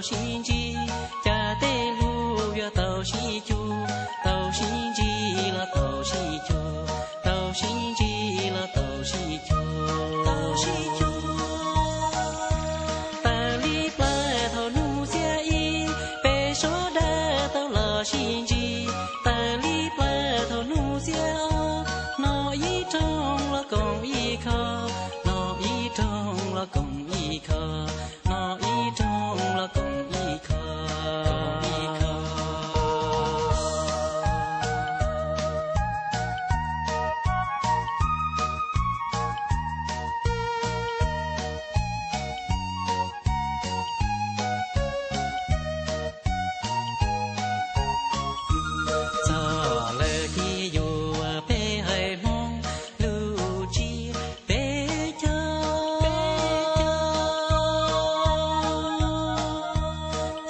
sib ntsib, cas tej hlub yuav tau sib cuag, tau sib ntsib los tau sib cuag, tau sib ntsib los tau sib cuag, tau sib cuag. Tawm li plaws thaum hnub xiab ib, peb suav dawb tau los sib ntsib. Tawm li plaws thaum hnub xiab ob, no ib rooj los koom ib kho, no ib rooj los koom ib kho, no ib rooj los koom ib kho, koom ib kho. Txog lawm thiab yuav peb haiv Hmoob lub tsiab peb caug.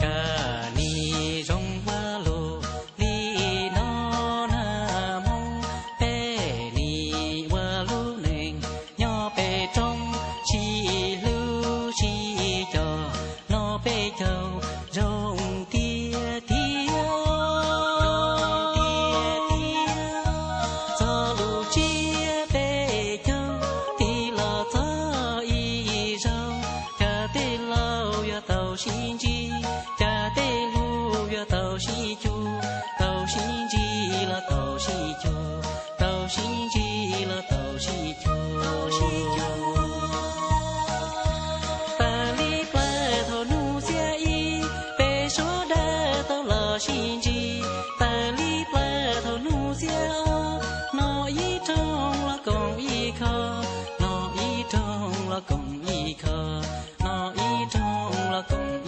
Kab nim zoo ua luaj li no na Hmoob, peb nim ua lub neej nyob pem roob sib hlub sib coj no peb caug zoo tiag tiag. Txog lub tsiab peb caug tig los txog ib zaug, cas tej laus yuav tau sib ntsib, cas tej hlub yuav tau sib cuag, tau sib ntsib los tau sib cuag, tau sib ntsib los tau sib cuag, tau sib cuag. Tawm li plaws thaum hnub xiab ib, peb suav dawb tau los sib ntsib. Tawm li plaws thaum hnub xiab ob, no ib rooj los koom ib kho, no ib rooj los koom ib kho, no ib rooj los koom